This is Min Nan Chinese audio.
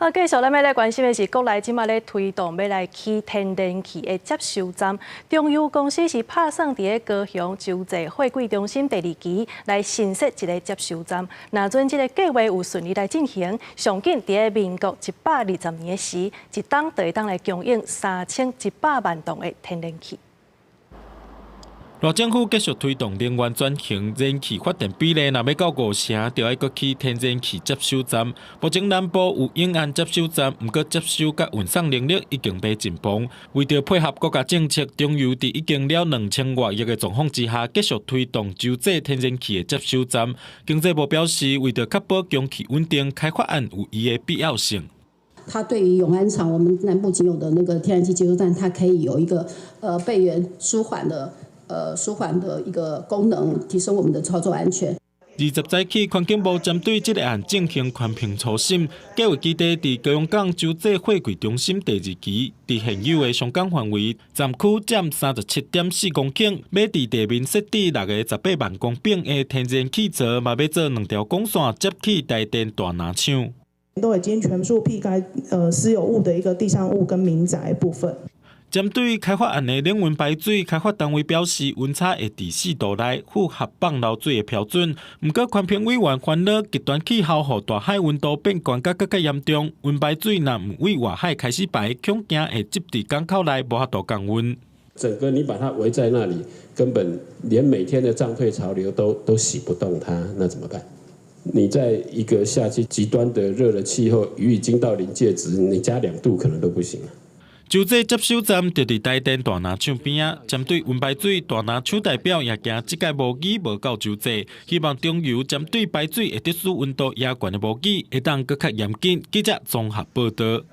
啊，繼續咱欲來關心的是，國內這馬咧推動欲來起天然氣的接收站，中油公司是拍算佇咧高雄洲際貨櫃中心第二期來新設一个接收站。若準這个計劃有順利來進行，上緊佇咧民國120年時，一冬就會當來供應3100萬噸的天然氣。賴政府繼續推動能源轉型，燃氣發電比例若欲到五成，就愛閣起天然氣接收站。目前南部有永安接收站，毋過接收佮運送能力已經袂緊繃。為著配合國家政策，中油佇已經了2000外億的狀況之下，繼續推動洲際天然氣的接收站。經濟部表示，為著確保供氣穩定，開發案有伊的必要性。它對於永安廠，我們南部僅有的那個天然氣接收站，它可以有一個備援舒緩的一個功能，提升我們的操作安全。20早起，環境部針對這个案進行環評初審，計劃基地佇高雄港洲際貨櫃中心第二期，佇現有的商港範圍，站區佔37.4公頃，欲佇地面設置六个18萬公頃的天然氣槽，嘛欲做兩條管線接去台電大林廠。都已經全數避開私有物的一個地上物跟民宅部分。針對開發案的冷溫排水，開發單位表示溫差會佇4度內，符合放流水的標準。毋過環評委員煩惱極端氣候予大海溫度變懸甲閣較嚴重，溫排水若毋對外海開始排，恐驚會積佇港口內無法度降溫。整個你把它圍在那裡，根本連每天的漲退潮流都洗不動它，那怎麼辦？你在一個夏季極端的熱的氣候，雨已經到臨界值，你加2度可能都不行。洲際接收站就佇台電大林廠邊仔，針對溫排水，大林廠代表也驚這屆模擬無夠洲際，希望中油針對排水的特殊溫度也懸的模擬，會當閣較嚴謹。記者綜合報導。